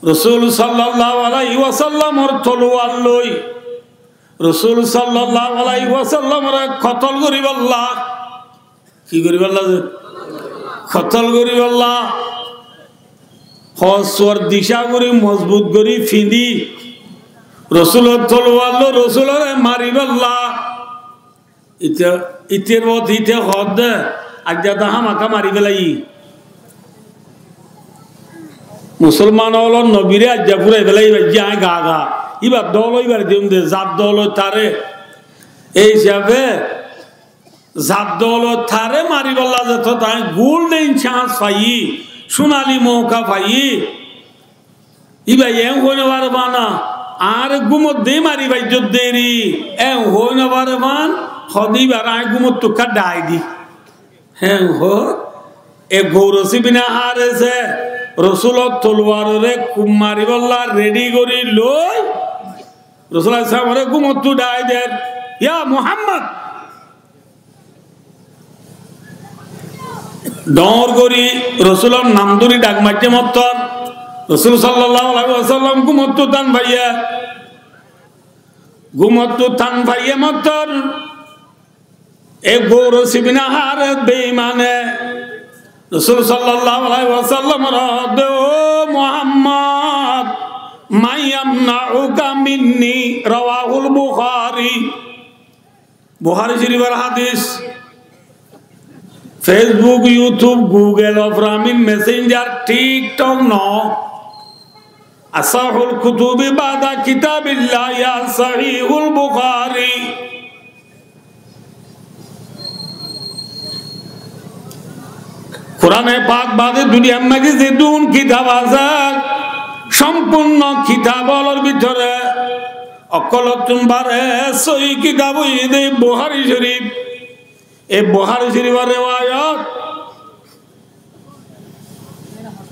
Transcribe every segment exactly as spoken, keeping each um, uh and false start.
Rosul sallallahu alaihi wasallamor toluwar loi Rosul sallallahu alaihi wasallamore kotol goríbolla. Ki goríbolla ze? Kotol goríbolla. Hoswar dica gorí, mozbut gorí fiñdí, Rosulor toluwar loi Rosulore maríbolla. Ite, iter bot ite hoódde, aijja de hámaka mari félaiyi. Musolman ólor nobire aijja fúrai félaiyi, aijja aññí gaga. Íbar dólo íbare diyum de, zar dólo tare. Ei hísafe zar dólo tare maribálla zeto, aññí golden chance faiyí, cúnali mouka faiyí. Íba en hoói no fare fán, añáre gúmot de mari faijjó deri, en hoói no fare fán, hoóde íbare aññí gúmottu ekká dhai di. En hoói, e Gourosibine Hárese Rosulor toluwarore kub maribálla redi gorí loi, Rosul aláihissalamore gúmottu dhai der, "Ya Muhammad!" Dhoóñr gorí Rosulor nam dóri dhak maijjé mottor. Rosul sallallahu alaihi wasallam gúmottu tán faiyé. Gúmottu tán faiyé mottor. E Gourosibine Háres beimane Rosul sallallahu alaihi wasallamore hoódde, "Ó Muhammad, man yamna'uka minni?" Rawahul Bukhari. Buhari Córifor hádis. Facebook, YouTube, Google, Opera Mini, Messenger, TikTok no. Asahhul kutubi ba'da kitabillahi Sahihul Bukhari. Kurane Pak bade duniyar maze zedún kitab asé, sompurno kitab ólor bútore ókkolottún bare sóhi kitab óilde Buhari Córif. E Buhari Córifor rewayot.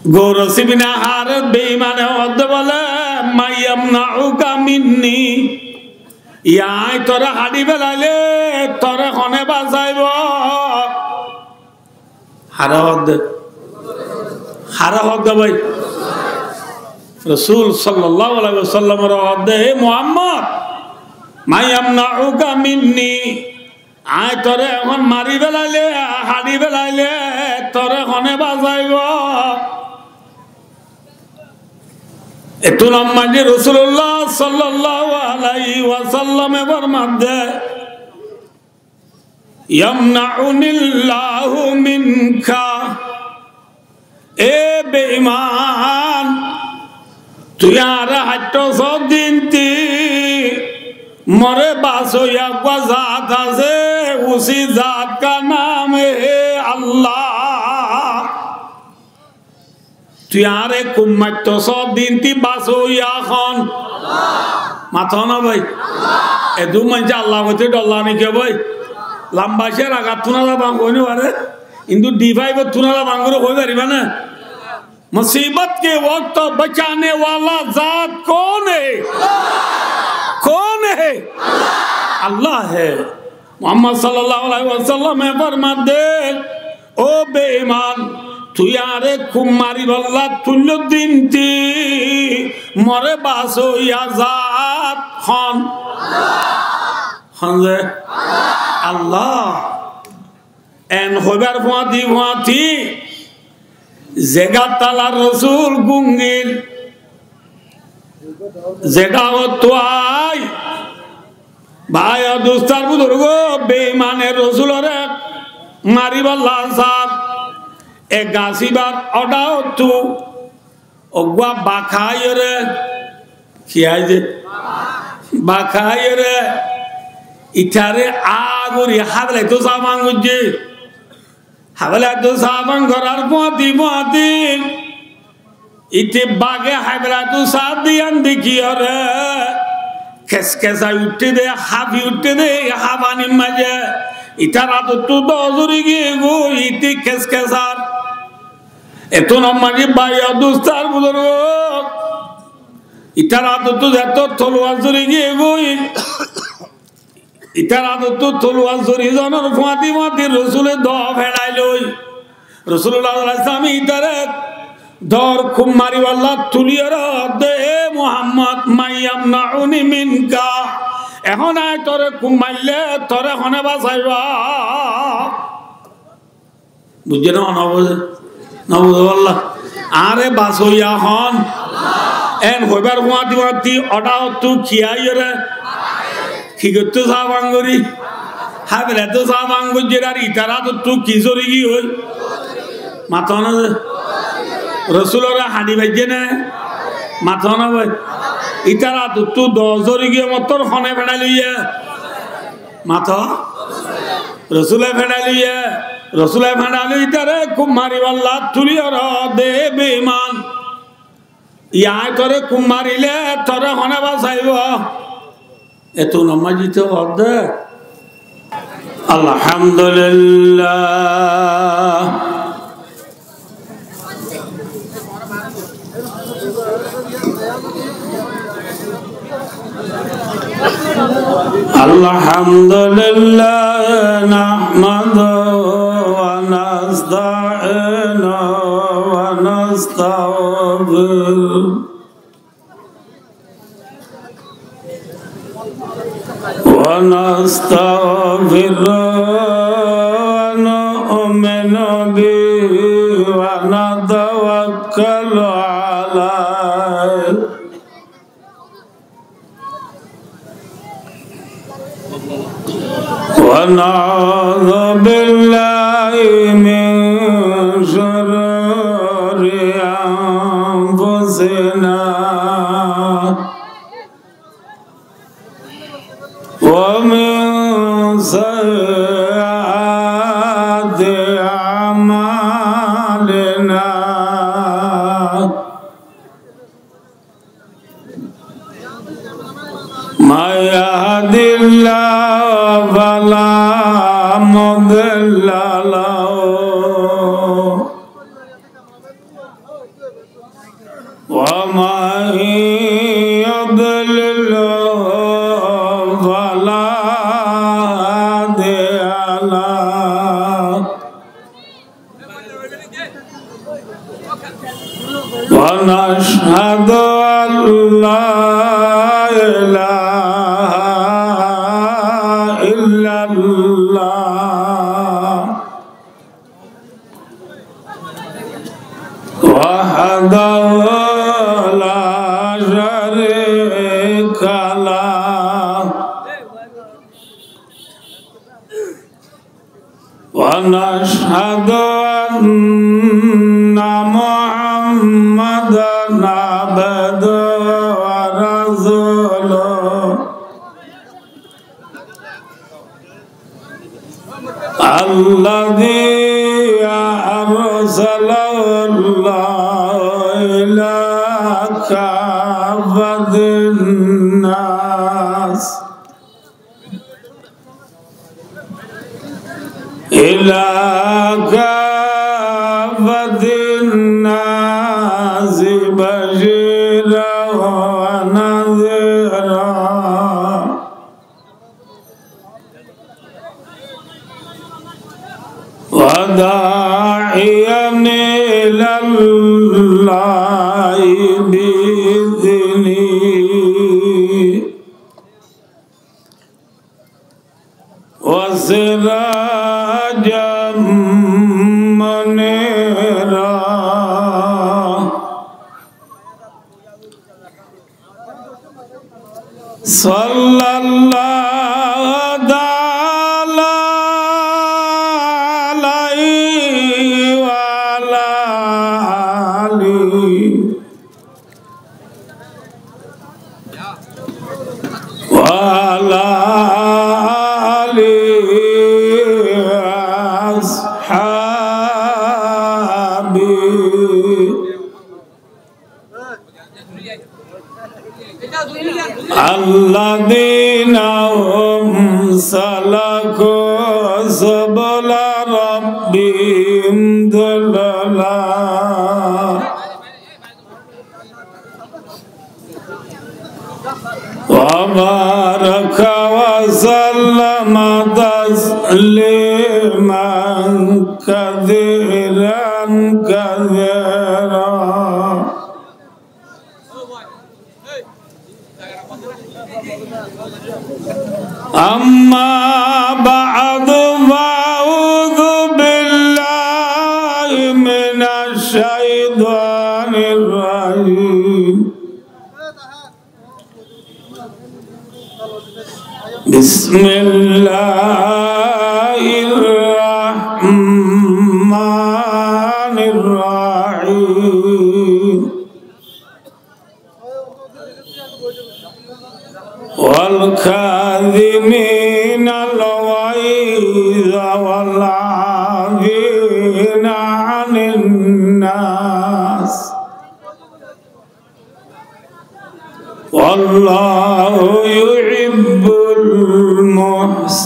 Gourosibine Háres beimane hoódde bóle, "Man yamna'uka minni?" Ya aññí tore haçi felaile tore hone basaibó? Háre hoódde? Háre hoódde bái? Rosul sallallahu alaihi wasallamore hoódde, "Hé Muhammad, man yamna'uka minni?" Aññí tore ehón mari felaile, haçi felaile, tore hone basaibó? Ettún maze Rosulullah sallallahu alaihi wasallame formadde, "Yamna'unillahu minka." E beiman, tui añáre haitto sódinti, more basoiya uggwá zat asé, usi zat ka naam he Allah. Tui añáre kub maitto sódinti basoiya hon? Mato na bái? Edún maincé Allah hoite dhor lage né ki bái? Lamba cér agattún Allah bang hoi no fare. Kintu D five ottún Allah bang gorí hoi fariba né? Musibot ke waqt bachane wala zaat kaun hai? Kaun hai? Allah hai. Muhammad sallallahu alaihi wasallame formadde, "Ó beiman, tui añáre kub maribálla tuilló dinti, more basoiya zaat hon?" Hon ze? Allah. En hoibar fuañti fuañti zegattala Rosul gúm gil, ze dhákottu ai, bái o dustó ar buzurgó, beimane Rosulore maribálla sar, e gas íbar ó dhákottu uggwá baka aiyóre, ki aiyé? Baka aiyóre, itare agori hábelaitó safan goijjé. Hábelaitó safan gorár fuañti fuañti, ite bage hábelaitó saf diyan dekíyore, keskesai uiththé dé, háfi uiththé dé, háfanir maze. Itar adottú dór zori giyé goi, ite keskesar. Ettún maze bái o dustó ar buzurgó, itar adottú zetó toluwar zori giyé goi, itar adottú toluwar zori zonor fuañti fuañti Rosule dór feçai loi. Rosulullah sallallahu alaihi wasallam itare Dór, kúb maribálla tuliyóre hoódde, "E Muhammod, man yamna'uni minka?" Ehón aññí toré kúb maillé toré hone basaibá? Buijjó né? Nobuzé? Nobuzé bálla? Añáre basoiya hon? Eén hoibár fúañti fúañti oçáottú ki aiyóre? Ki goittó saá fán gorí? Hábilattú saá fán goijjé ar itará tottú ki sóri giyói? Mató né ze? Rosúloré hañçi faijjé né? Mató né bái? Itará tottú doo sóri giyói mottór hone feçái loiyé? Mató? Rosúle feçái loiyé. Rosúle feçái loi itaré kúb maribálla tuliyóre hoódde, "E beiman, aññí toré kúb marilé toré hone basaibó?" Etún ammájite hoódde, "Alhamdulillah." الحمد لله نحمده ونستعينه ونستغفره ونستغفره ونؤمن به ونتوكل عليه ونعوذ بالله من شرور أنفسنا ومن سيئات أعمالنا. من يهد الله فلا مضل له ومن يضلل فلا هادي له. ونشهد أن لا إله إلا الله وحده لا شريك له. ونشهد أن محمدا عبده ورسوله الذي أرسله الله إلى كافة الناس إلى كافة الناس بشيرا ونذيرا وداعيا إلى الله بإذنه وسراجا منيرا. صلى الله تعالى عليه وعلى آله وعلى آله وأصحابه الذين هم سلكوا سبل ربهم ذللا وبارك وسلم تسليما كثيرا كثيرا. أما بعد، فأعوذ بالله من الشيطان الرجيم. بسم الله الرحمن الرحيم. والكاظمين الغيظ والعافين عن الناس والله يحب المحسنين.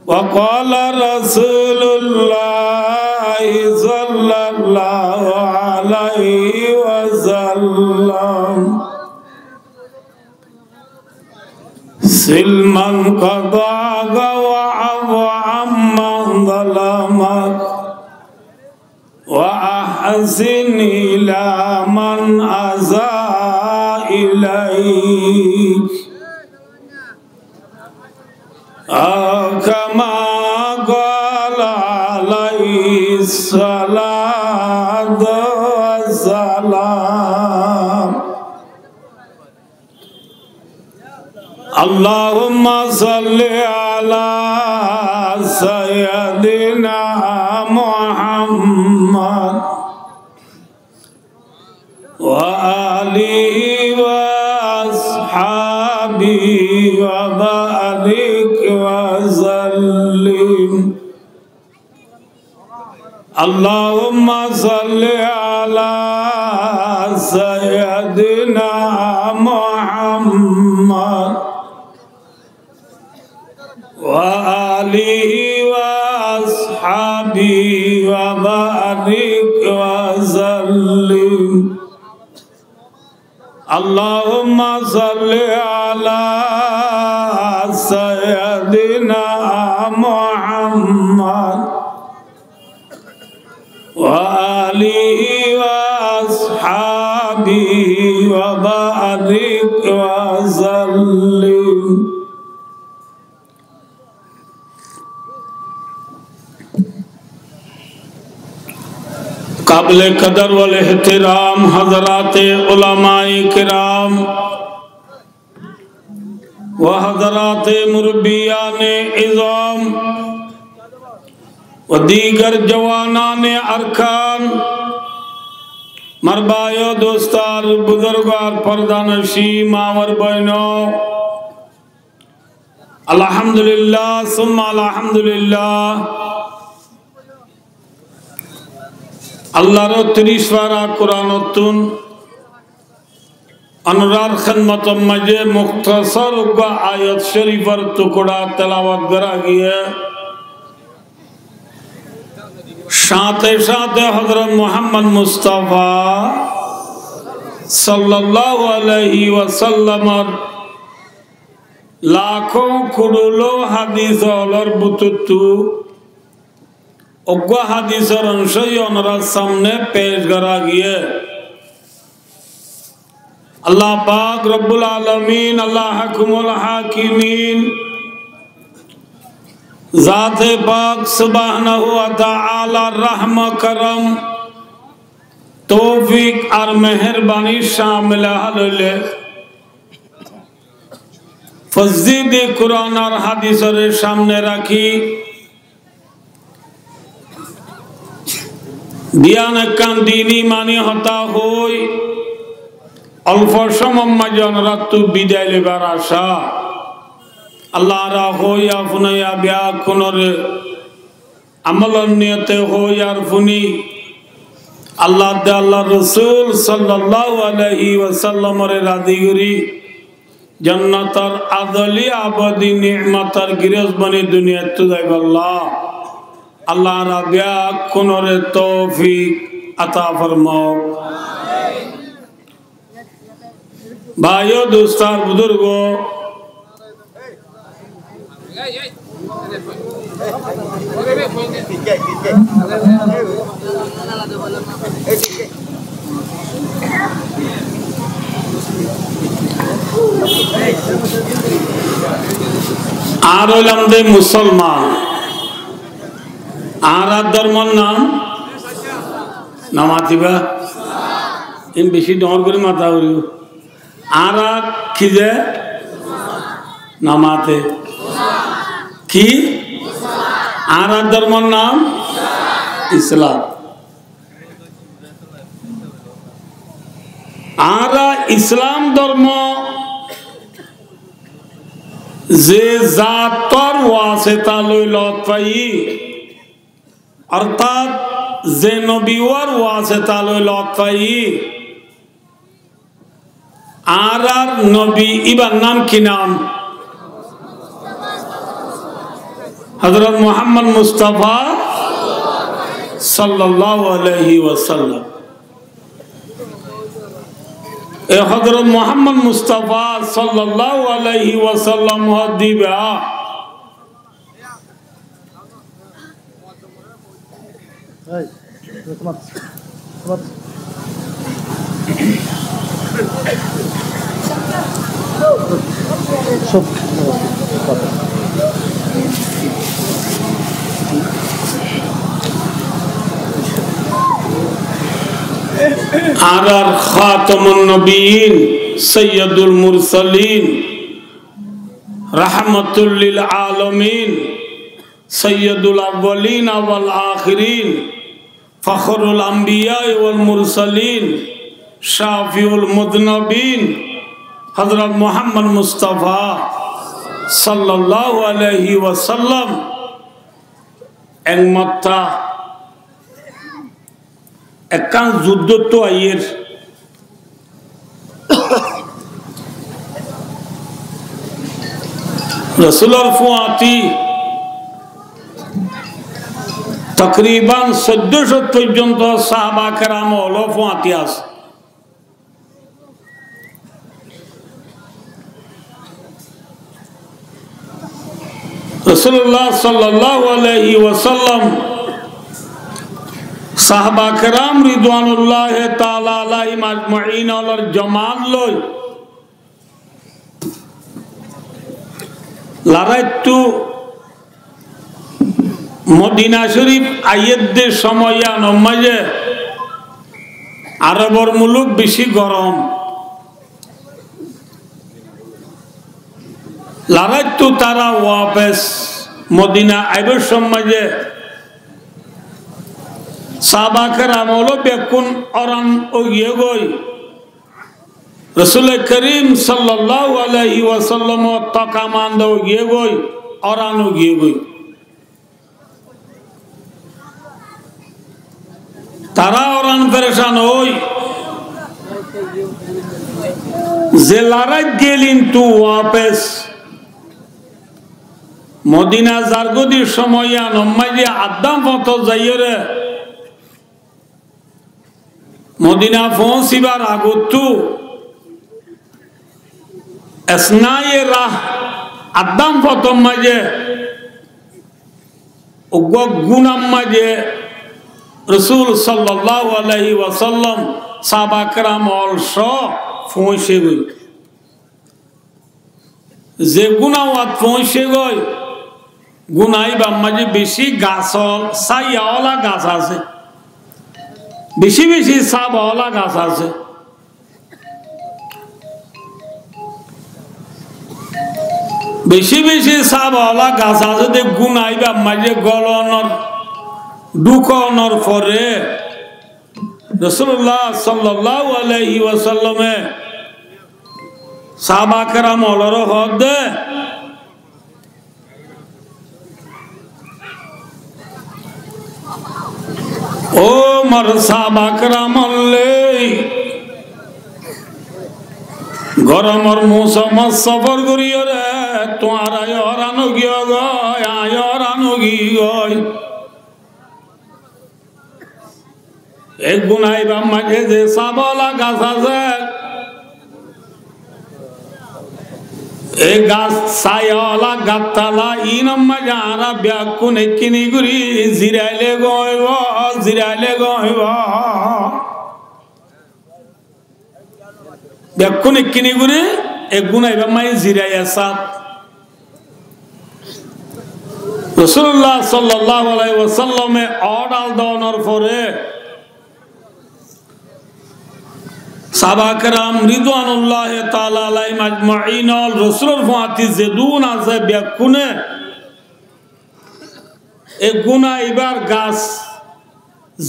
وقال رسول الله صلى الله عليه وسلم: صل من قطعك واعف عمن ظلمك وأحسن إلى من أساء إليك. أو كما قال عليه الصلاة والسلام. اللهم صل على سيدنا محمد وآله وأصحابه وبارك وسلم. اللهم صل على سيدنا محمد وآله وأصحابه وبارك وسلم. اللهم صل على سيدنا محمد وآله وأصحابه وبارك وسلم. قابل قدر والاحترام حضرات علماء کرام و حضرات مربیان عظام و دیگر جوانان ارکان، مر بھائیو، دوستار، بزرگوار، پردہ نشین، ماور بہنو، الحمدللہ ثم الحمدللہ۔ Allar tiríc fara Kuran ottún onorar hédmotor maze muktasar uggwá ayat corifor tukura telawat gora giyé. Cáñte cáñte Hozrot Muhammod Mustafa sallallahu alaihi wasallamor lakó kuçuló hadis ólor bútottu uggwá hadisor onco onorar samne pec gora giyé. Allah pak Robbul Alamin, Allah Hákamul Hákimin, Zate pak Subhanahu wa Ta'alar rahm, korom, toufik ar meherbanir cámil óile fozílot Kuran ar hadisore cámne rakí, biyan ekkán dini mani hotá hoi, olfo cómor maze onorattú bidai loibar acá. Allah ra hoiya funaiya beggúnore amolor niyote hoi ar funi, Allah de Allar Rosul sallallahu alaihi wasallamore razi gori, jonnotor azoli abodi ni'motor girós boni duniyattú zaibolla Allah ra beggúnore toufik ata formauk. Báiyo, dustó ar buzurgó, Añára óilam de musolman. Añárar dórmor nam no matiba. Iín beci dóñr gorí mata foribó. Añára ki de? No mate. Ki? Añárar dórmor nam Islam. Añára Islam dórmo ze zator waseta loi lot faiyí, ortát ze nobiwar waseta loi lot faiyí, añárar nobi íbar nam ki nam? Hozrot Muhammod Mustafa sallallahu alaihi wasallam. E Hozrot Muhammod Mustafa sallallahu alaihi wasallam hoó de íba. Añárar Khatamun Nabiyyin, Sayyidul Mursalin, Rahmatul lil Alamin, Sayyidul Awwalina wal Akhirin, Fakhrul Anbiya wal Mursalin, Shafiul Muznabin, Hozrot Muhammod Mustafa sallallahu alaihi wasallam ek motta ekkán zuddóttu aiyér. Rosulor fúañti takriban soiddó cót foijjonto sahaba keram ókkol fúañti asé. Rosulullah sallallahu alaihi wasallam sahaba keram ridwanullahi taala alaihim ajmain ókkolor jomaat loi loraittu Modina Shorif aiyér de somoi yíanor maze Arobor muluk beci gorom. Loraittu tara wafes Modina aibar somoi maze sahaba keram ókkol bekkún óran óigiyé goi. Rosule Kerim sallallahu alaihi wasallamor toka manda óigiyé goi, óran óigiyé goi. Tara óran ferecan ói ze lorait gel kintu wafes Modina zargói de somoi yíanor maze addán fotót zaiyóre Modina foóñsibar agottu esnaye rah addán fotór maze uggwá gúnar maze Rosul sallallahu alaihi wasallam sahaba keram ókkol só foóñse goi. Ze gúna uat foóñse goi, gúna íbar maze beci gasol sáya ola gas asé, beci beci sáb ola gas asé, beci beci sáb ola gas asé de gúna íbar maze golonor, dhúkonor fore Rosulullah sallallahu alaihi wasallame sahaba keram ókkolore hoó de, "Ó mor sahaba keram ókkol, goromor mousomot sófor goríyore tuáñra óran óigiyó goi, añí óran óigiyí goi." E gúna íbar maze ze sáb ola gas asé, E gas, sáya ola gattala, inor maze añára bekkún ekkiní gorí ziraile gom óibo, ziraile gom óibo. Bekkún ekkiní gorí e guna ibar maze ziraiyé sat. Rosulullah sallallahu alaihi wasallame order donor fore sáhaba keram ridwanullahi taala alaihim ajmain ol Rosulor fuañti zedún asé bekkúne e guna ibar gas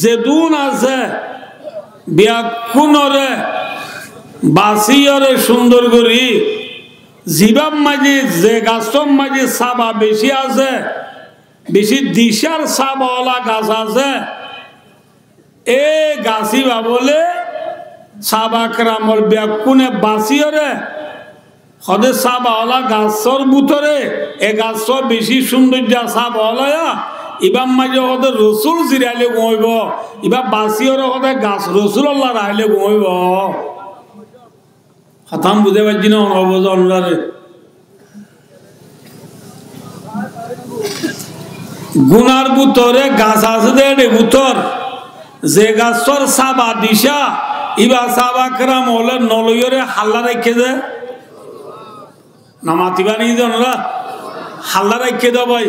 zedún asé bekkúnore basiyore cúndor gorí, zibar maze, ze gasor maze sába beci asé, beci dicár sába ola gas asé, e gas iba bóle sáhaba keramol bekkúne basiyore, hode sába ola gasor bútore e gas beci cúndoijja sába ola ya, ibar maze hode Rosul ziraile gom óibo, iba basiyore hode gas Rosulolla raile gom óibo. Hotá buzí faijjó né, no buzó onorare? Gunar bútore gas asé de, ede bútor ze gasor sába dicá, iba sáhaba keramole no loiyóre halla raikké de. No matibá né de onora? Halla raikké de bái.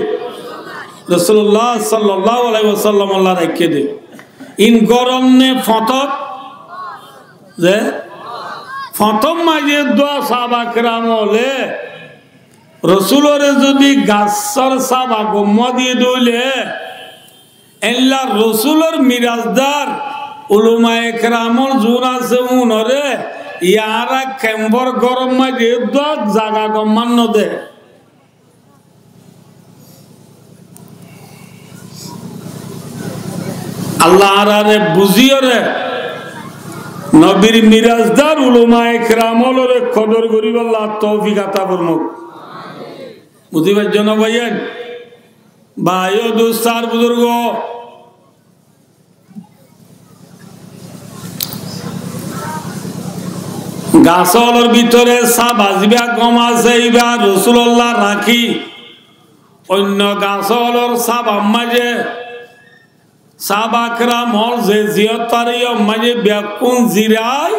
Rosulullah sallallahu alaihi wasallam olla raikké de. In goronne fotót ze fotót maze dua sáhaba keramole Rosulore zodi gasor sába gom diye de óile, ella Rosulor mirasdar ulamaye keramol zun asé unore, yara kembor goror maze dua zaga gom no de. Allah añárare buziyore nobir mirasdar ulamaye keramolore kodor goríballa toufik ata formok. Buzí faijjó né báiyain? Bái o dustó ar buzurgo, gas ólor bútore sába ziba gom asé, iba Rosulolla rakí, oinno gas ólor sábar maze sáhaba keramol ze ziyót fare yór maze bekkún zirai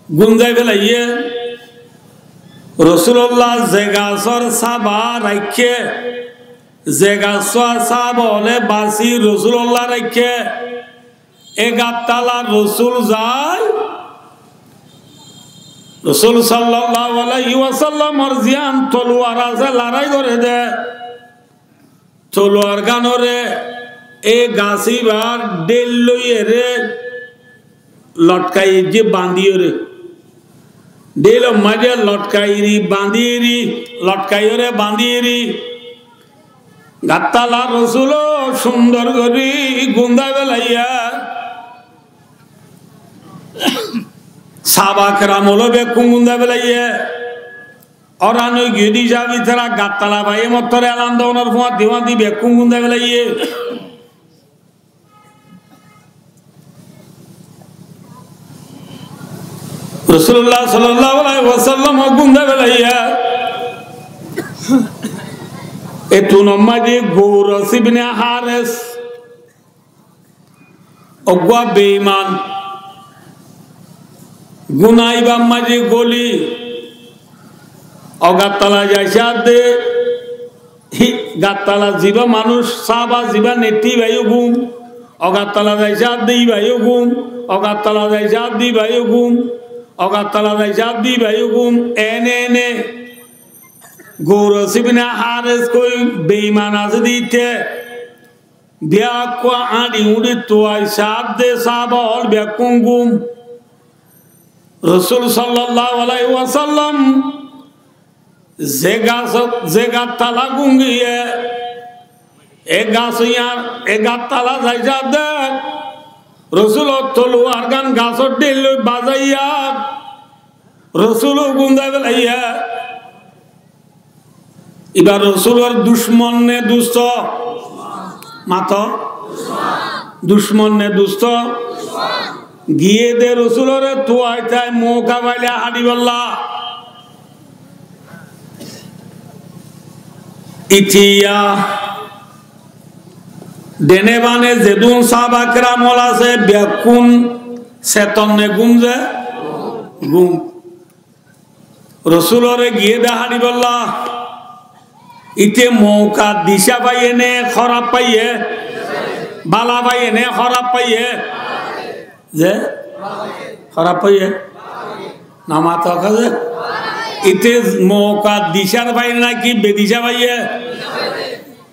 gúm zai felaiyé. Rosulolla ze gasor sába raikké, ze gasor sába óle basi Rosulolla raikké, e gattala Rosul zai, Rosul sallallahu alaihi wasallamor ziyán toluwar asé, lorai goré de. Toluwar gánore e gas ibar dhéil loiyére lotkai ze bandiyóre, dhéilor maze lotkai ri bandiyére, lotkaiyóre bandiyére, gattala Rosulo cúndor gorí gúm zai felaiyé. Sáhaba keramolo bekkún gúm zai felaiyé. Óran ói giyé de hísabe tará gattala bái e mottor elan donor fuañti fuañti bekkún gúm zai felaiyé. Rosulullah sallallahu alaihi wasallam gúm zai felaiyé. Etún maze Gouros ibne Hares, uggwá beiman, guna ibar maze góli, o gattala zai sádde, hí, gattala ziba manúic, sáhaba ziba neittí ibayó gúm, o gattala zai sádde ibayó gúm, o gattala zai sádde ibayó gúm, o gattala zai sádde ibayó gúm, ene ene. Gouros ibne Hares koi beiman asé de íte. Biyakkúa añçi uñçi tuai sádde sáhaba ól bekkún gúm. Rosul sallallahu alaihi wasallam ze gas, ze gattala gúm giyé, e gas iyan, e gattala zai sádde Rosulor toluwar gán gasor dhéil loi bazaiya Rosulo gúm zai felaiyé. Iba Rosulor ducmon ne dusto? Mato. Ducmon ne dusto? Giyé de Rosulore tuai tai mukabaila hádibolla. Itiya dene bane zedún sáhaba keram ól asé, beggún seton né gúm ze? Gúm. Rosúloré giyé dé háçibolla. Íte mouka dicá faiyé né hóraf faiyé? Bála faiyé né hóraf faiyé? Ze? Hóraf faiyé? Namato hoó ze? Íte mouka dicá faiyé náki bedicá faiyé?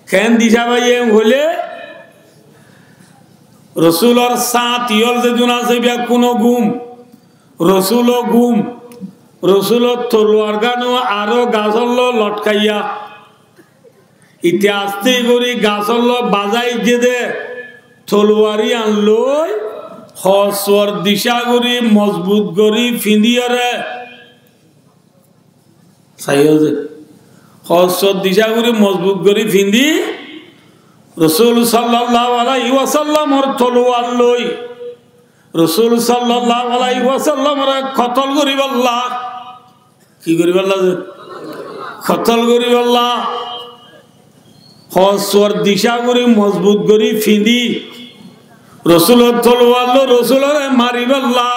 Keén dicá faiyé hoilé, Rosúlor sáñti ól zedún asé beggún ó gúm. Rosúl ó gúm, Rosúlor toluwar gán ó aró gasólla lotkáiya. Íte asté gorí gasólla bazái diyé dé, toluwar yían loi, hoossuwar dicá gorí mozbut gorí fiñdíyoré. Saiyó ze. Hoossuwar dicá gorí mozbut gorí fiñdí, Rosúl sallallahu alaihi wasallamor toluwar loi, Rosúl sallallahu alaihi wasallamoré kotol goríbolla. Ki goríbolla ze? Kotol goríbolla. Hoossuwar dicá gorí mozbut gorí fiñdí, Rosúlor toluwar loi Rosúloré maríbolla.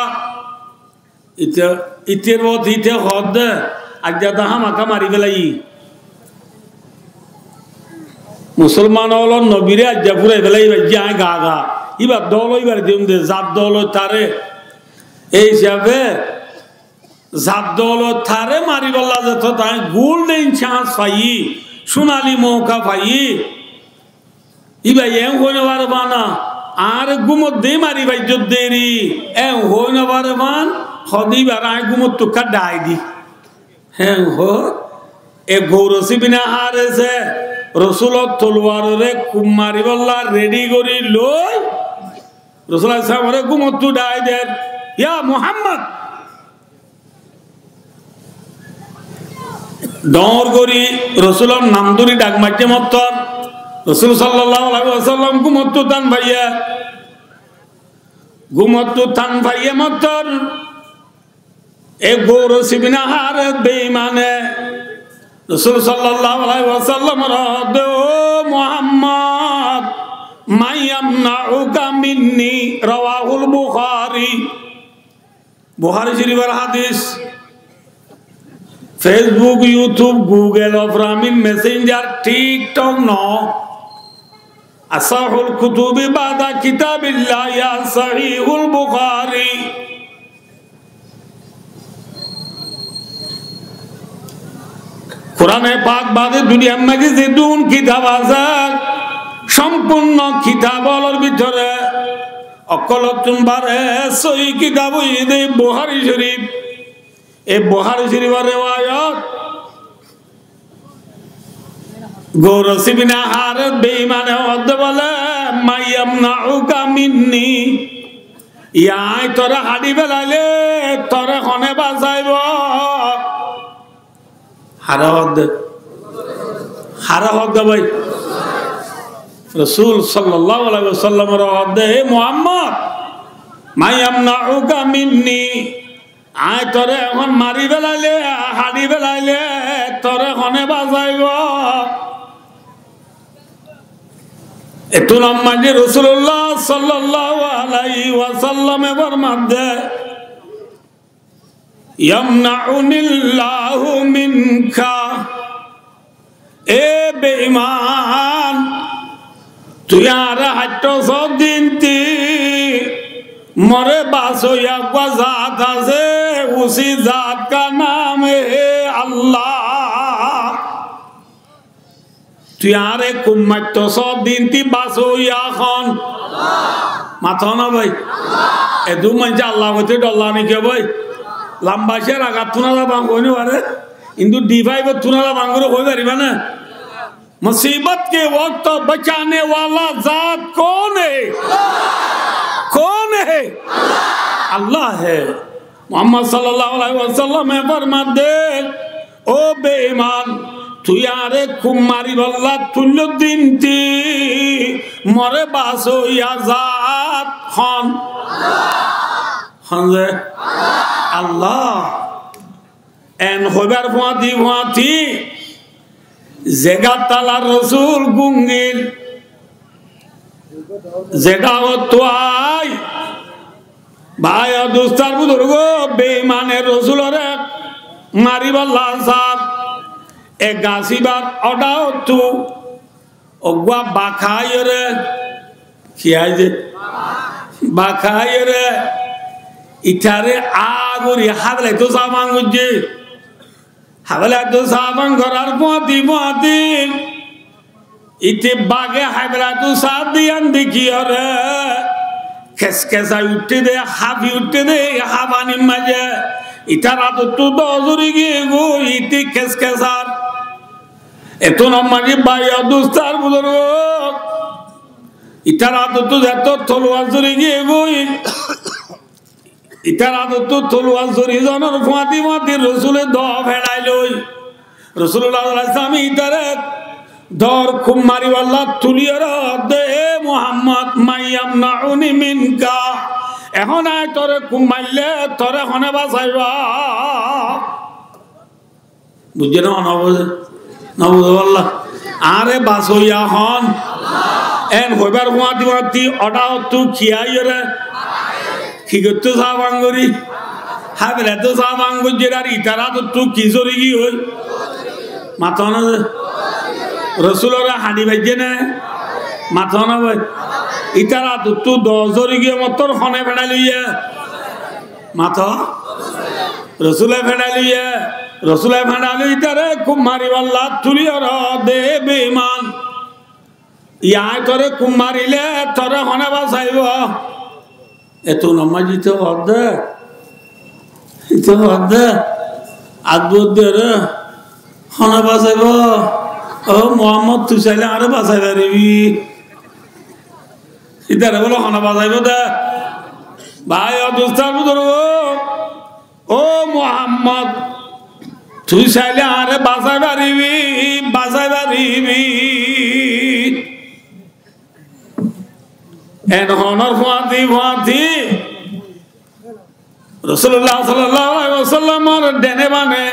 Íte, íter bot íte hoódde, aijja to hámaka mari félaiyi. Musolman ólor nobiré aijja fúrai félaiyi, aijja aññí gaga. Íbar dóol óibar diyum de, zar dóol ói taré. Ei hísafe zar dóol ói taré maribálla zeto, aññí golden chance faiyí, cúnali mouka faiyí. Íba eén hoói no fare fán, añáre gúmot dé mari faijjó deri, eén hoói no fare fán, hoóde íbaré aññí gúmottu ekká dhaai di. Eén hoói, e Gourosibine Harese Rosúlor toluwaroré kub maribálla redi gorí loi, Rosúl aláihis salamoré gúmottu dhaai der, "Ya Muhammad!" Dhoóñr gorí Rosúlor nam dóri dhak maijjé mottor, Rosúl sallallahu alaihi wasallam gúmottu tán faiyé, gúmottu tán faiyé mottor, e Gourosibine Hares beimane Rosúl sallallahu alaihi wasallamoré hoódde, "Ó Muhammad, man yamna'uka minni?" Rawahul Bukhari. Buhári Córifor hádis. Facebook, YouTube, Google, Opera, Messenger, TikTok no. Asahhul kutubi ba'da kitabillahi Sahihul Bukhari. Kurane pak bade duniyar maze zedún kitab asé, sompurno kitab ólor bútore ókkolottún báre sóhi kitab óiye dé Buhári Córif. E Buhári Córifor rewayot. Gourosibine Hares beimane hoódde bóle, "Man yamna'uka minni?" Aññí toré haçi félaile toré hone basaibó? Hare hoódde? Hare hoódde bái? Rosúl sallallahu alaihi wasallamoré hoódde, "Hé Muhammad, man yamna'uka minni?" Aññí toré ehón mari félaile, haçi félaile toré hone basaibó? Ettún maze Rosulullah sallallahu alaihi wasallame formadde, "Yamna'unillahu minka." E beiman, tui añáre haittóu sódinti, more basoiya eggúa zat asé, usi zat ka naam he Allah. Tui añáre kub maittóu sódinti basoiya hon? Mato na bái? Edún maincé Allah hoité dhor lage né ki bái? Lamba cér agattún Allah bang hoói no fare. Kintu D five ottún Allah bang gorí hoói faribá né? मुसीबत के वक्त बचाने वाला ज़ात कौन है? कौन है? अल्लाह है। Muhammad sallallahu alaihi wasallame formadde, "Ó beiman, tui añáre kub maribálla tuilló dinti, more basoiya zat hon?" Hon ze? Allah. En hoibar fuañti fuañti Zegattala Rosul gúngil, ze dhákottú ai, bái o dustó ar buzurgó, beimane Rosuloré maribálla sár, e gasíbar ó dhákottú uggúa baka aiyóre, ki aiyé? Baka aiyóre, itaré agori hábelaitó safán goijjé. Hábelaitó safán gorár fúañti fúañti, ite bage hábelaitó safán dekíyóre, keskesai uiththé dé, háfi uiththé dé, háfanir maze. Itar átottú dór zori giyé goi, ite keskesar. Etún ammáni bái o dustó ar buzurgó, itar átottú zetó toluwar zori giyé goi, itar átottú toluwar zori zonor fúañti fúañti Rosule dór feçái loi. Rosulullah sallallahu alaihi wasallam itaré dór kúb maribálla tuliyóre hoódde, "E Muhammad, man yamna'uni minka?" Ehón añí toré kúb maille toré hone basaibó? Buijjó né? Nobuzó, nobuzó bálla. Añáre basoiya hon. En hoibar fúañti fúañti ó dhákottú ki aiyóre? Ki goittó safán gorí? Hábelaitó safán goijjé ar itar átottú ki zori giyé goi? Mató na ze? Rosuloré hañdi faijjé né? Mató na bái? Itar átottú dór zori giyé, mottor hone feçái loiyé? Mató? Rosule feçái loiyé, Rosule feçái loi itaré kúb maribálla tuliyóre hoódde, "E beiman, añí toré kúb marile toré hone basaibó?" Etún ammáni ite hoódde, ite hoódde, adduwar diyóre hone basaibó? "Ó Muhammad, tui sailé añáre basai faribí." Itaré bóle hone basaibó dé? Bái o dustó ar buzurgó, "Ó Muhammad, tui sailé añáre basai faribí, basai faribí." En honor fúañti fúañti Rosulullah sallallahu alaihi wasallamor dene bane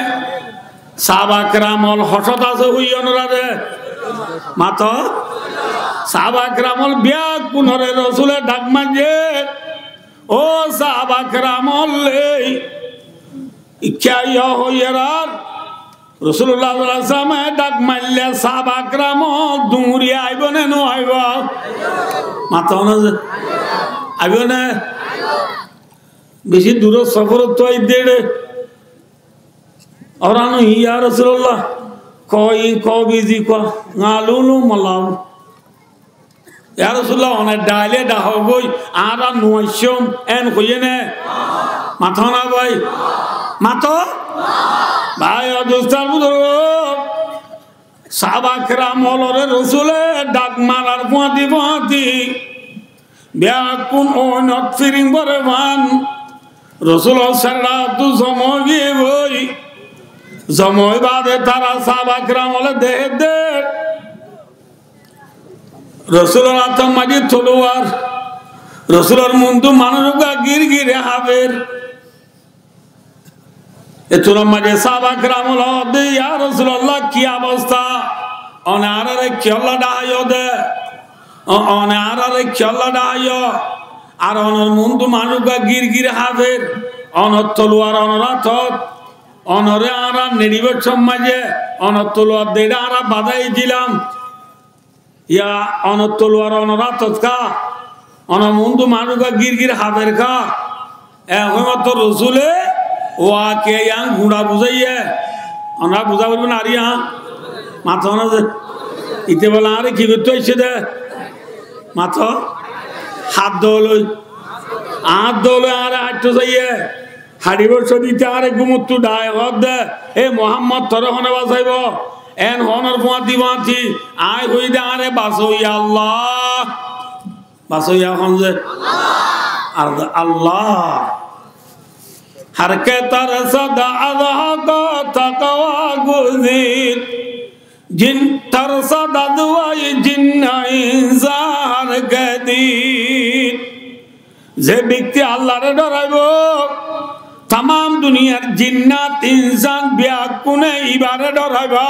sáhaba keramol hocót asé, hoiyé onorá dé? Mató. Sáhaba keramol beggúnoré Rosule dhak maijjé, "Ó sáhaba keramol, ei ikká aiyó," hoiyérar. Rosulullah sallallahu alaihi wasallame dhak maille sáhaba keramol duñriya aibó né no aibó? Mató na ze? Aibó né? Beci duror soforottú aidde re. Óra no, "Ya Rosulullah, koi, koi bizi koi, ngalulu malabu." "Ya Rosulullah, one dhaile dhahó goi, añára no aiccóm," en hoiyé né? Mató na bái? Mató? Bái o dustó ar buzurgó, sáhaba keramoloré Rosule dhak marar fúañti fúañti beggún oinot firing bore fán. Rosulor serrattú zoma ói giyé goi. Zoma ói bade tará sáhaba keramolé dehédde Rosulor átor maze toluwar, Rosulor muúntu manúic uggúa gír gíre háfer. Ettunor maze sáhaba keram ókkole hoódde, "Ya Rosulallah, ki obosta? One añáráre kiyólla dhaháiyo de? O-, one añáráre kiyólla dhaháiyo? Ar onor muúntu manúic uggúa gír gíre háfer, onor toluwar onor átot, onoré añára neçibar cómot maze onor toluwar de eçé añára badáiye dilam." Ya, onor toluwar onor átot ká, onor muúntu manúic uggúa gír gír háfer ká. E hoói mottor Rosule wakiya yián gura buzáiye. Onorá buzá foribó né ar yián? Mató na ze. Ite bóle añáre ki goittó aiccé de? Mató. Hát dóoloi. Hát dóoloi añáre háitto saiye. Háçibar cómot ite añáre gúmottú dhaái hoódde, "E Muhámmod, toré hone basaibó?" En hoónor fúañti fúañti aññí hoiyí de, "Añáre basoiya Allah." Basoiya hon ze? Ar Allah. Har ke tarsad az Haq taqwa guzir, jin tarsad az wai jin insán ke dir. Ze bekti Allaré dhoraibo, tamam duniyar jinnat, insán beggúne ibáre dhoraibo.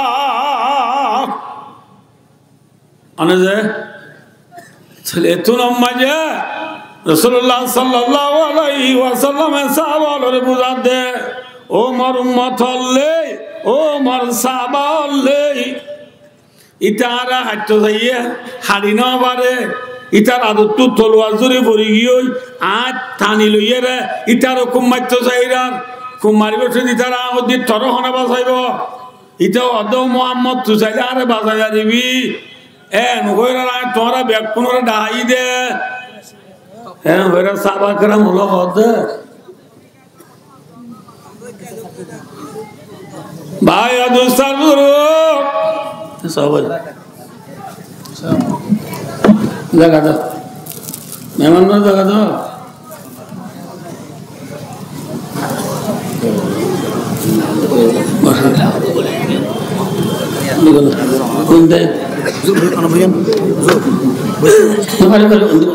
One ze, ettún maze Rosulullah sallallahu alaihi wasallame sáhaba ókkolore buzadde, "Ó mor ummot ókkol, ó mor sáhaba ókkol, ítara haçtó saiye, haçi no fare, ítar adottú toluwar zuri fori giyói, aññí tani loiyére, ítara kúm maitto sair, kúm maribár cómot ítara aññí hoddí toré hone basaibo?" Íte hoódde, "Ó Muhammod, tui sailé añáre basai faribi." En hoiyóre aññí tuáñra bekkúnore dhahaiyí de. En hoiyóre sáhaba keram ókkole hoódde. Bái, dustó, buzurgó. Sáhaba. Zaga do. Mehman ókkolore zaga do.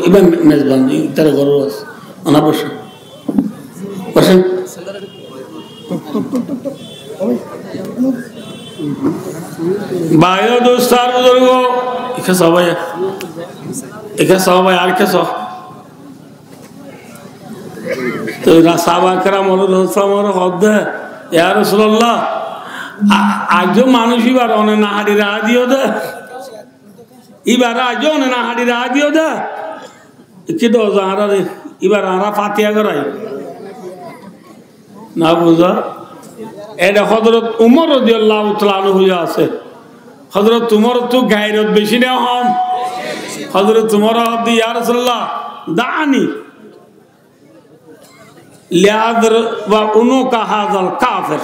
Ibá mezban, ítara góror asé. Ónara bosó. Bosó. Bái, dustó, buzurgó, ekká só bái, ekká só bái, ar ekká só. Tóu sáhaba keram ókkole Rosulullah hoódde, "Ya Rosulullah, a-, aijjó manúic íbare one no haçi raá diyó de. Íbare aijjó one no haçi raá diyó de." Ki do añára re, íbare añára fatiya gorai. No buzó? Ede Hozrot Umar rodiyallahu taala anhu asé. Hozrot Umar ottu gairot beci ne hom? Hozrot Umar hoódde, "Ya Rosulullah, da'ani li adriba unuka hazal kafir."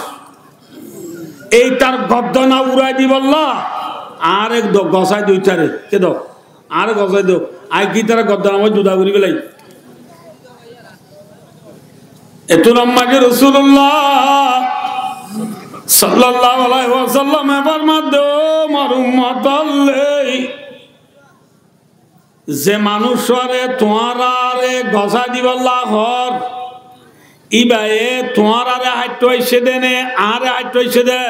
Ítar gordon urai dibolla, añáre do gosai do ítare. Ki do? Añáre gosai do, aññí ki ítara gordon añár juda gorí félai. Ettún maze Rosulullah sallallahu alaihi wasallame formadde, "Ó mor ummot ókkol, ze manúic ore tuáñrare gosai dibolla hoór, íbaye tuáñrare haçtó aiccé de ne añáre haçtó aiccé de?"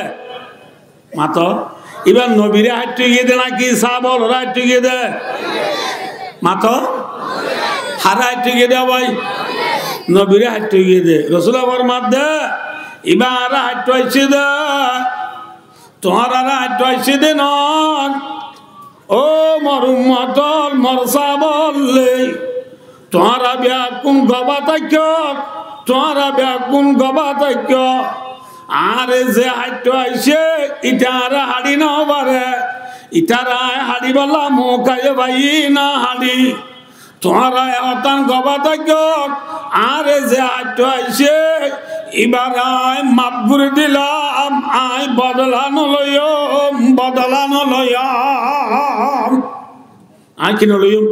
Mato, íba nobire haçtó giyé de náki sáhaba ókkolore haçtó giyé de? Mato, hare haçtó giyé de bái? Nobire haçtó giyé de. Rosule formadde, íba añáre haçtó aiccé de, tuáñrare haçtó aiccé de noó. Ó mor ummot ókkol, mor sáhaba ókkol, tuáñra beggún gobá táikko, tuáñra beggún gobá táikko. Añáre ze haçtó aiccé, íte añáre haçi no fare. Ítare aññí haçibolla mouka faiyí no haçi. Tuáñra e hotán gobá táikko, añáre ze haçtó aiccé, íbare aññí maf gorí dilam, aññí bodola no loiyum, bodola no loiyum. Aññí ki no loiyum?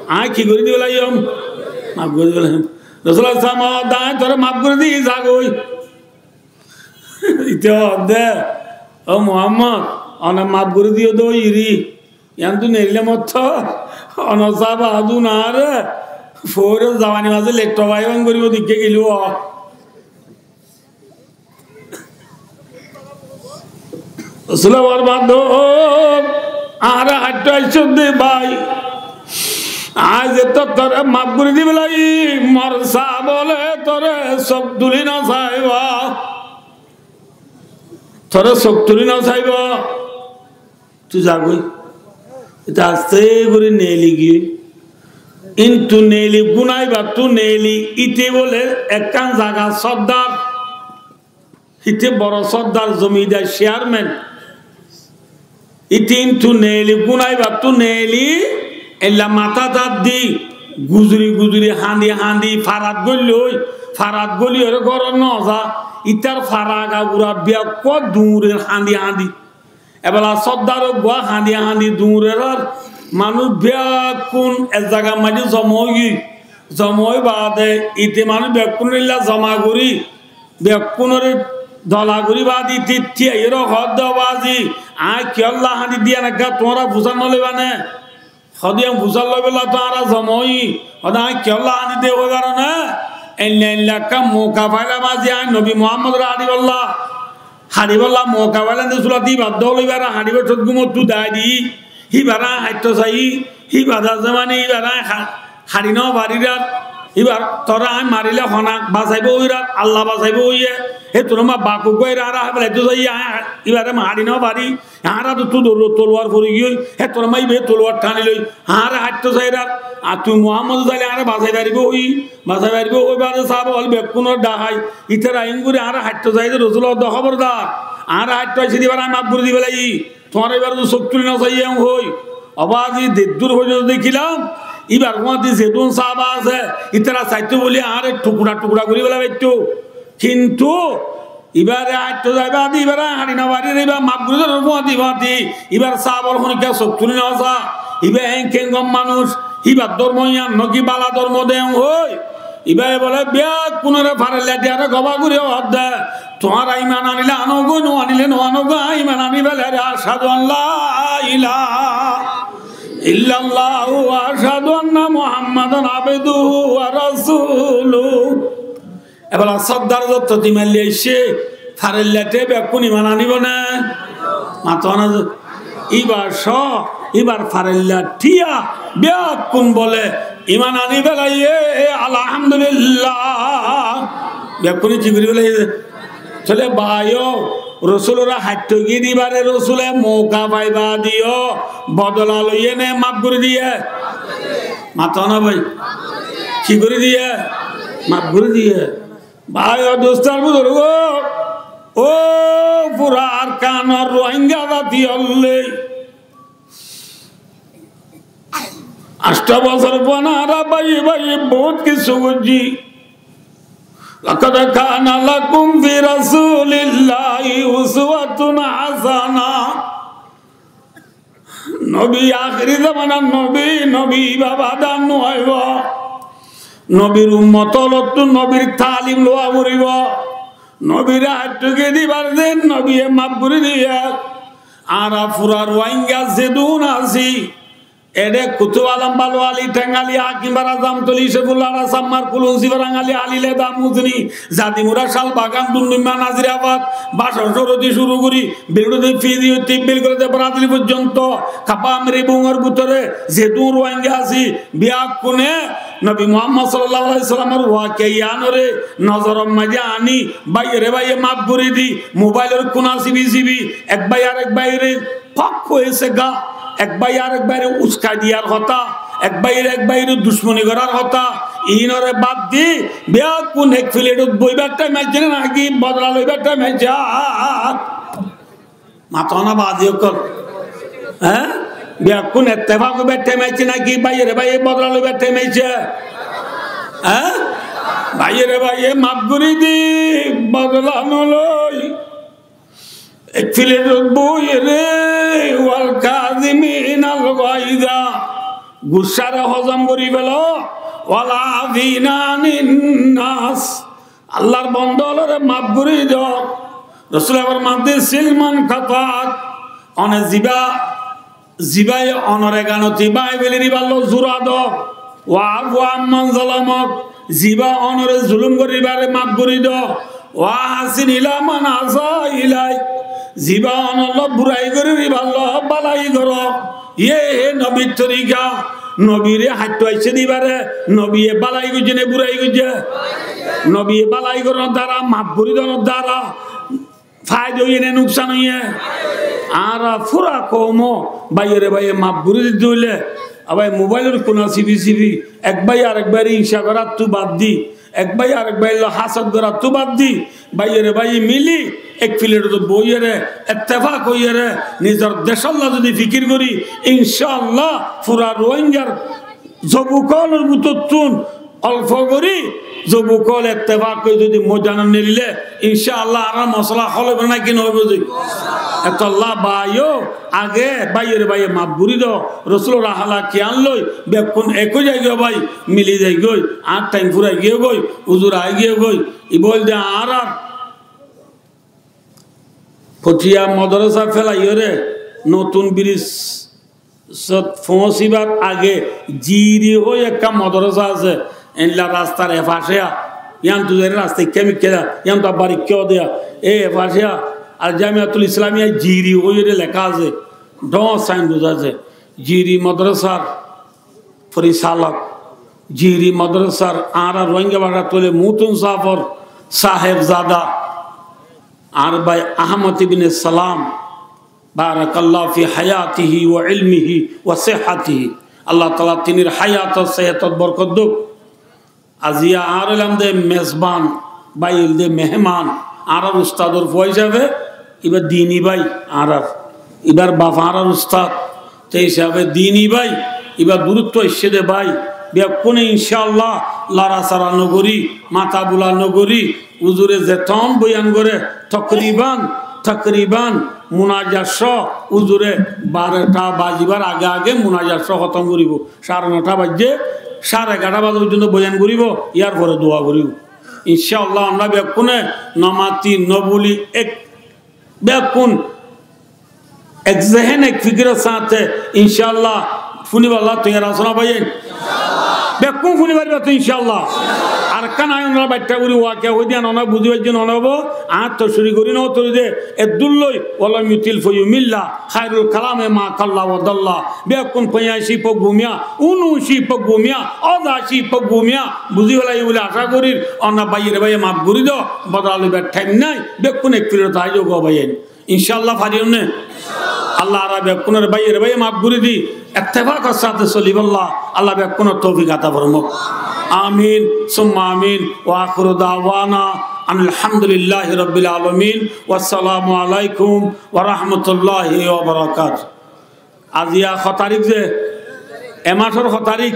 Aññí ki gorí dibolla aiyum? Maf gorí dibolla aiyum. Rosule salam hoódde, aññí tore maf gorí di zagói. Íte hoódde, "Ó Muhammod, one maf gorí diyó de óiye ri. Yián tu neille mottor, one sáhaba adún añáre, foóre zabani mazé lekto baiban goríbo dikké gilú ó." Rosule formadde, "Ó, añáre haçtó aiccó de bái. Aññí zeto tore maf gorí di félai, mor sáhaba ókkole tore suk tuli no saibo. Tore suk tuli no saibo. Tui zagói." Íte aste gorí neeli giyói. Kintu neeli gúnaibattú neeli íte bóle ekkán zagar sóddar. Íte boro sóddar, zomidar, ceyarmen. Íte kintu neeli gúnaibattú neeli eilla matát addi guzuri guzuri hañdi hañdi farat góilloi, farat góliyoré górot noza. Ítar fara agagura bekkún duñrir hañdi hañdi. Ebela sóddar uggúa hañdi hañdi duñrer ar manúic bekkún ek zagar maze zoma óigiyoi. Zoma ói baade íte manúic bekkúnore eilla zoma gorí, bekkúnore dola gorí baade íte thíyaiyóre hoódde, "Ó bazi, aññí kiyólla hañdi diyé né, tuáñra fusár no loiba né?" Hoódde, "Yián fusár loibólla to añára zoma óiyi." Hoódde, "Aññí kiyólla hañdi dé hoibáro né? Eilla eilla ekkán mouka failam azi aññí nobi Muhámmodore haçibólla, haçibólla mouka failam de, súlati ibá dóu loibáre haçibólla cót gúmottú daái di." Híbaré aññí haittóu saiyí, híba dase mani híbaré aññí ha-, haçi nofarír ar, híbar toré aññí maríle hone basaibóu hoiyé ar, Allah basaibóu hoiyé, hétun ot baku gorí añára hái felaittóu saiyí, aññí híbaré haçi nofarí, añára tottú dóro toluwar fori giyói, hétun ot íbaye toluwar thani loi, añáre haittóu saiyóre ar, ar tuñí Muhámmode sailé añáre basai faribóu hoiyí, basai faribóu hoiyí, bade sáhaba ókkol bekkúnore dhakái, ítara eéngorí añáre haittóu saiyé de Rosúle hoódde hóbordar, añáre haittóu aiccí de íbaré aññí maf gorí di felaiyí. Tuáñra íbar uore sók tuli nosaiyó hoói. Ó baázi, zeddúr foijjonto dekílam, íbar fúañti zedún sáhaba asé, ítara saitó bóli añáre thukra thukra gorí félai faittó. Kintu íbaré aññí haittóu zai baade íbaré aññí haçi nofarír, íba maf gorí dór fúañti fúañti, íbar sáhaba ókkol honikka sók tuli nosá, íba eén keéngon manúic, íbar dórmo yían noki bála dórmo de hoói. Íbaye bóle, bekkúnore farella diyaré gobá gorí hoódde, tuáñra iman aníle anógoi, no aníle no anógoi, aññí iman aní felaiyí, ašhadu an la ilaha illallah wa ašhadu anna Muhammadan abduhu wa rasuluh. Ebala sóddar zotto timailli aiccé, farella thíya bekkún iman aníbo né? Mato na ze, íba só, íbar farella thíya bekkún bóle iman aní felaiyé, alhamdulillah. Bekkúne ki gorí felaiyé? Tóile báiyo, Rosúloré haittóu giyé de íbaré Rosúle mouka fai baade yó bodola loiyé né maf gorí diyé? Mato na bái. Ki gorí diyé? Maf gorí diyé. Báiyo, dustó ar buzurgó, ó fura Arkanor Ruáingga zati ókkol, añctho bosór fúañti añára báiye báiye bout kessú goijjí. لقد كان لكم في رسول الله أسوة حسنة. Nobi ahéri zomanar nobi, nobi íba bade ar no aibó. Nobir ummot ókkolottú nobir taalim lowa foribó. Nobiré haittóu giyé de íbaré nobiye maf gorí diyé. Añára fura Ruáingga zedún así, eçé Kutub Alom, Balu Ali, Théng Ali, Hakim Bara, Zamtoli, Cefullah, Sammar, Kulunsi, Barangali, Halile, Damuzni, Zadimura, Calbagan, Dunduimma, Nazirabad, Bacon Cóor óti cúru gorí, Bilgori, Fizi óti, Bilgori, Brazil foijjonto, Kabba Amri bungor bútore zedún Ruáingga así, bekkúne Nobi Muhammod sallallahu alaihi wasallamor wakiya yíanoré nozoror maze aní, báiyeré báiye maf gorí di, mobailor kuna sibi sibi, ek báiye arek báiyeré hók hoiyé sega, ek báiye arek báiyeré uskai diyar hotá, ek báiyeré ek báiyeré ducmoni gorár hotá, iínoré bad di, bekkún ek filetot boibar thaim aiccé né náki bodola loibar thaim aiccé? Mato na báiyo ókkol. Hé? Bekkún ettefak óibar thaim aiccé náki báiyeré báiye bodola loibar thaim aiccé? Hé? Báiyeré báiye maf gorí di, bodola no loi. Ek filetot boiyeré, والكاظمين الغيظ, guccáre hozom gorí felo, والعافين عن الناس, Allar bonda ókkolore maf gorí do. Rosule formade, صل من قطعت, one zibá Zibáye onor eganoti báñgi feli dibálla zura do. واعف عمن ظلمك, zibá onore zulum gorí dibáre maf gorí do. وأحسن إلى من أساء إليك, zibá onolla burai gorí dibálla bálai goró. Yé hé nobir torika. Nobiré haitto aiccé dibáre nobiye bálai goijjé né burai goijjé? Nobiye bálai gorónor dára, maf gorí donor dára faida óiye né nuksan óiye? Añára fura koumo báiyeré báiye maf gorí dito óile, abar mobailor kuna sibi sibi ek báiye arek báiyeré ingsa goráttu bad di, ek báiye arek báiye loi hásad goráttu bad di, báiyeré báiye mili ek filetot boiyeré ettefak óiyeré nizor decólla zodi fikir gorí, incálla fura Ruáingar zobuk ókkolor bútottún olfo gorí zobuk ókkol ettefak ói zodi moidanot neilile, incálla añárar mosola hól óibo náki no óibo? Zodi etolla báiyo, age báiyeré báiye maf gorí do, Rosulor ahalak yián loi bekkún ek ói zaigói bái, mili zaigói, añár thaim furai giyói, uzur aái giyói, ibá óilde añárar Potiya modorosa felaiyóre Notun Biris sot foóñsibar age Ziri hoi ekkán modorosa asé, eilla rastar efacéya, yíantu zaiyóre rasta ikká mikká dé, yíantu abbar ikká dé, e efacéya Al Jamiatul Islamiya Ziri hoiyóre leká asé, dhoóñr sainbod asé. Jiri modorasar forisalok, Jiri modorasar añára Rohingya bacá tule muútun safor sahebzada, añár bái Ahmod ibne Salam, barakallahu fi hayatihi wa ilmihi wa sihhatihi. Allah taala tinir hayat o sehetot borkot douk. Aziya añára óilam de mezban, bái óil de meheman, añárar ustador fua hísabe, ibá dini bái añárar, ibár baf añárar ustad, te hísabe dini bái, ibá duruttu aiccé de bái, bekkúne incáallah larasára nogorí, mata bula nogorí, huzure zetón boyan goré, tokriban, tokriban munajat só huzure barota bazibar age age munajat só hótom goríbo. Sare nota baijjé, sare egarota baza foijjonto boyan goríbo, yar fore dua goríbo. Incáallah, onora bekkúne nomati nobuli ek, bekkún ek zehen ek fikiror sáñte incáallah fúniballa toiyar asó na báiyain? Bekkún fúni faribá to incáallah? Ar ekkán añí onora baiththá gorí wakiya hoi diyan, onora buzí faijjón, onora bo, añár to cúri gorí no tori de, eddúr loi, walam yutil fayumilla. Khairul kalami ma kalla wa dalla. Bekkún faiyañci fo gumiya, unuci fo gumiya, ozaci fo gumiya, buzí felaiyó buli acá gorír. Onora báiyere báiye maf gorí do, bodolaibar thaim nái, bekkún ek firíre táizo gó báiyain. Incáallah fariyum né? Allah añára bekkúnore báiyere báiye maf gorí di, ettefakor sáñte soliballa Allah bekkúnore toufik ata formok. Amin, summa amin. Wa akhiru dawana anil hamdulillahi rabbil alamin. Wassalamu alaikum wa rahmatullahi wa barakatuh. Aziya ho tarík ze? E mácor ho tarík?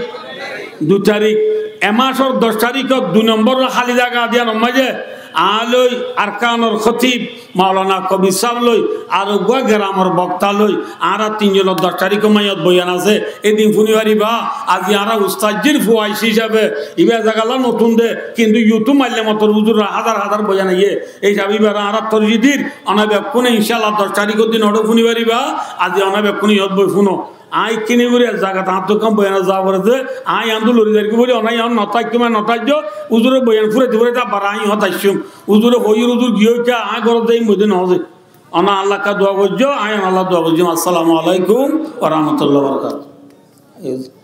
Dui tarík. E mácor doc taríkot dui nombor háli zaga diyanor maze añár loi Arkanor hótib Maulana Kobir sáb loi ar uggwá geramor bokta loi añára tinzon doc taríkor maiyot boyan asé, edin fúni faribá. Aziya añára ustazzir fuwaic hísabe ibá e zagalla notún de, kintu YouTube maille motor huzuror házar házar boyan aiyé. Ei hísabe ibáre añára torji dir, onora bekkúne incáallah doc taríkor din óre fúni faribá. Aziya onora bekkúne iyót boi fúno. Añí kini gorí ek zagat añáttu ekkán boyanot za foré de, añí yián dú lori zargói buli, onora yián no táikko mane no táijjo, huzure boyan fúraite fúraite abbar añí iyót aiccúm. Huzure hoiyóre huzur giyói ká, añí górot zaiyum buli de no hoó ze. Onora Allahkká dua goijjo, añí onora dua goijjum. Assalamu alaikum wa rahmatullahi wa barakatuhu.